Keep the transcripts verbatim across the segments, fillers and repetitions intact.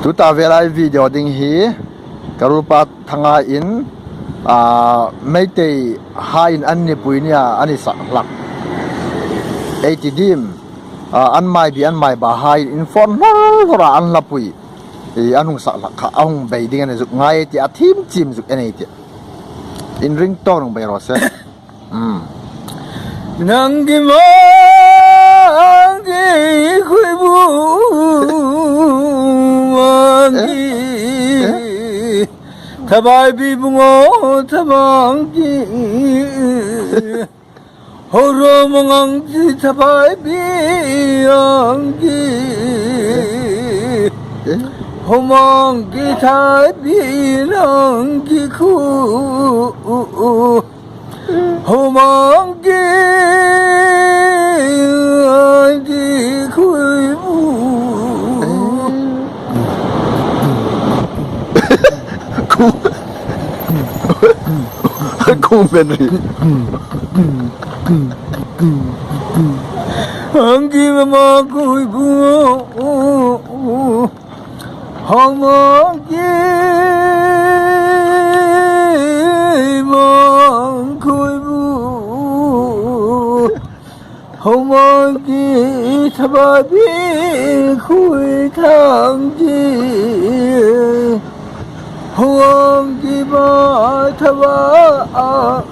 Tuta vela video ding hi ka ruolpa Thanga in, a, Meitei haiin an nipui nia an sak hlak. Ei ti dim, a, an Maibi an Maiba haiin infawn hlor hlora an hlapui, i, an hung sak hlak kha a hung bei ding a ni zuk ngai ti a thiem chiem zuk a ni ti. In ringtone hung bei raw se. Hmm. Nang ki mang ki khui bu mang ki. Eh? Eh? Thabai bi bu ngo thabang ki. Horo mang ang ki thabai bi ang ki. Eh? Eh? Ho mang ki thai bi nang ki khu. Ho mang ki ai ki khui bu. Khu, khu men ri. Ang ki ma ma khui bu. Ho mang ki mang khui bu. Ho mang ki thabai bi khui thang ki. Ho mang ki ba thabai.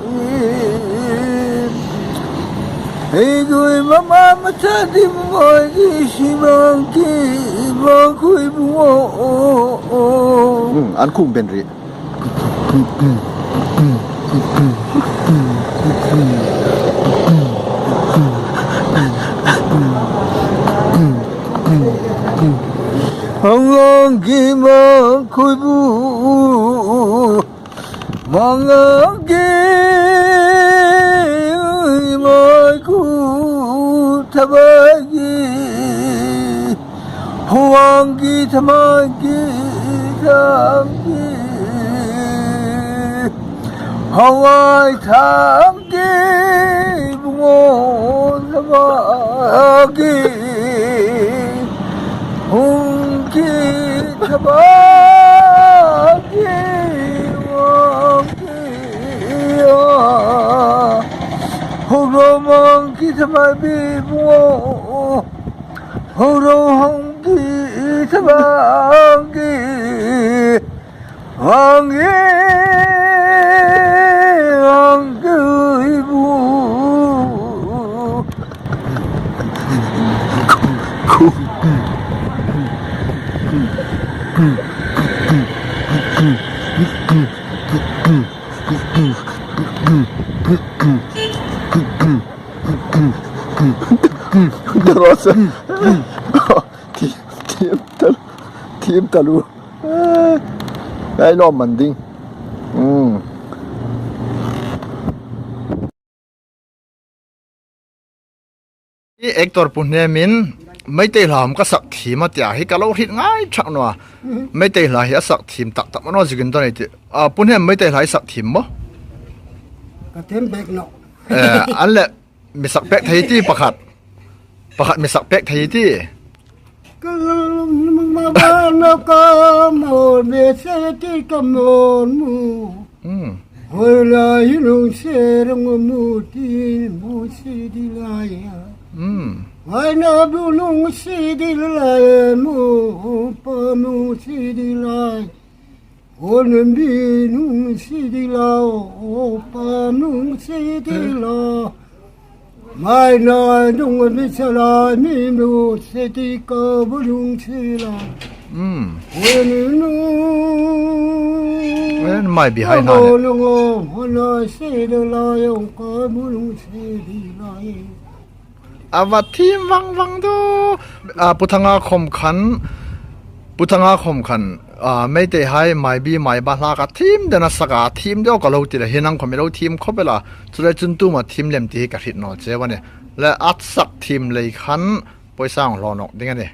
Ei gui ma ma ma cha di mo ki si mang ki ba khui bu o. Hmm, an khum ben ri. Ang ang ki mang khui bu. Mang ang ki mai ku thabai ki. Huang ki thabai ki thang ki. Hawai thang ki bungo thabai ki. Hung ki thabai ki. Huang ki a. Hung ro mang ki thabai bi bungo. Ho ro hong ki thabang ki. Hong ki, hong ki bu. Thiem, thiem tal, thiem taluo. Eh, ai lawm man ding. Hmm. I actor Pu Hnemin, Meitei hla hawm ka sak thiem a tia hi ka lo hriet ngai ṭhak naw a. Meitei hla hi a sak thiem tak tak naw zikin don ei ti. A, Pu Hnem, Meitei hla i sak thiem maw? Ka thiem bek naw. Eh, an leh mi sak pek thei ti pakhat. Pakhat mi sak pek thei ti. Ka lum ma ba na ka mo be se ti ka mo mu. Hmm. Hoi lai lung se rung mu ti mu si di lai a. Hmm. Hoi na bu lung si di lai mu pa mu si di lai. Hon bi nung si di la, o pa nung si di la. Mai na nung bi sa la, mi mu si di ka bu nung si la. Hmm. Hon nung. Wen mai bi hai na le. Nung o, hon na si di la, yong ka bu nung si di la. A va thiem vang vang du. A, Pu Thanga khom khan, Pu Thanga khom khan, a, Meitei hai Maibi Maiba hla ka thiem den a sak a, thiem deu ka lo ti le, hi nang khom i lo thiem khop el a. Chu le chun tu ma thiem lem ti hi ka hriet naw che va ni. Le a sak thiem lei khan, poisa ang lo nawk ding a ni.